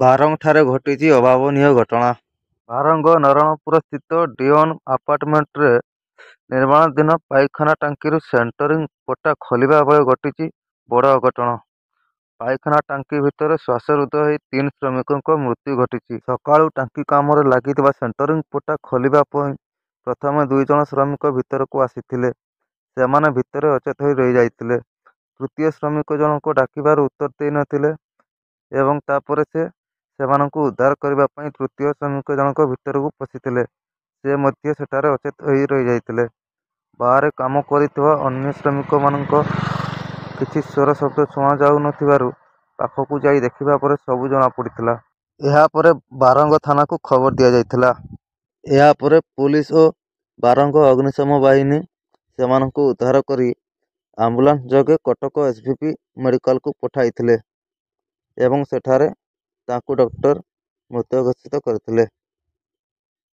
ବାରଙ୍ଗଠାରେ ଘଟିଛି ଅଭାବନୀୟ ଘଟଣା। ବାରଙ୍ଗ ନରଣପୁର ସ୍ଥିତ ଡିଓନ୍ ଆପାର୍ଟମେଣ୍ଟରେ ନିର୍ମାଣାଧୀନ ପାଇଖାନା ଟାଙ୍କିରୁ ସେଣ୍ଟରିଂ ପଟା ଖୋଲିବା ବେଳେ ଘଟିଛି ବଡ଼ ଅଘଟଣ। ପାଇଖାନା ଟାଙ୍କି ଭିତରେ ଶ୍ୱାସରୁଦ୍ଧ ହୋଇ 3 ଶ୍ରମିକଙ୍କ ମୃତ୍ୟୁ ଘଟିଛି। ସକାଳୁ ଟାଙ୍କି କାମରେ ଲାଗିଥିବା ସେଣ୍ଟରିଂ ପଟା ଖୋଲିବା ପାଇଁ ପ୍ରଥମେ 2 ଜଣ ଶ୍ରମିକ ଭିତରକୁ ଆସିଥିଲେ। ସେମାନେ ଭିତରେ ଅଚେତ ହୋଇ ରହିଯାଇଥିଲେ। ତୃତୀୟ ଶ୍ରମିକ ଜଣକ ଡାକିବାରୁ ଉତ୍ତର ଦେଇନଥିଲେ ଏବଂ ତାପରେ ସେ ସେମାନଙ୍କୁ ଉଦ୍ଧାର କରିବା ପାଇଁ ତୃତୀୟ ଶ୍ରମିକ ଜଣକ ଭିତରକୁ ପଶିଥିଲେ। ସେ ମଧ୍ୟ ସେଠାରେ ଅଚେତ ହୋଇ ରହିଯାଇଥିଲେ। ବାହାରେ କାମ କରିଥିବା ଅନ୍ୟ ଶ୍ରମିକମାନଙ୍କ କିଛି ସ୍ୱର ଶବ୍ଦ ଶୁଣାଯାଉନଥିବାରୁ ପାଖକୁ ଯାଇ ଦେଖିବା ପରେ ସବୁ ଜଣାପଡ଼ିଥିଲା। ଏହାପରେ ବାରଙ୍ଗ ଥାନାକୁ ଖବର ଦିଆଯାଇଥିଲା। ଏହାପରେ ପୋଲିସ ଓ ବାରଙ୍ଗ ଅଗ୍ନିଶମ ବାହିନୀ ସେମାନଙ୍କୁ ଉଦ୍ଧାର କରି ଆମ୍ବୁଲାନ୍ସ ଯୋଗେ କଟକ ଏସଭିପି ମେଡିକାଲକୁ ପଠାଇଥିଲେ ଏବଂ ସେଠାରେ ତାଙ୍କୁ ଡକ୍ଟର ମୃତ ଘୋଷିତ କରିଥିଲେ।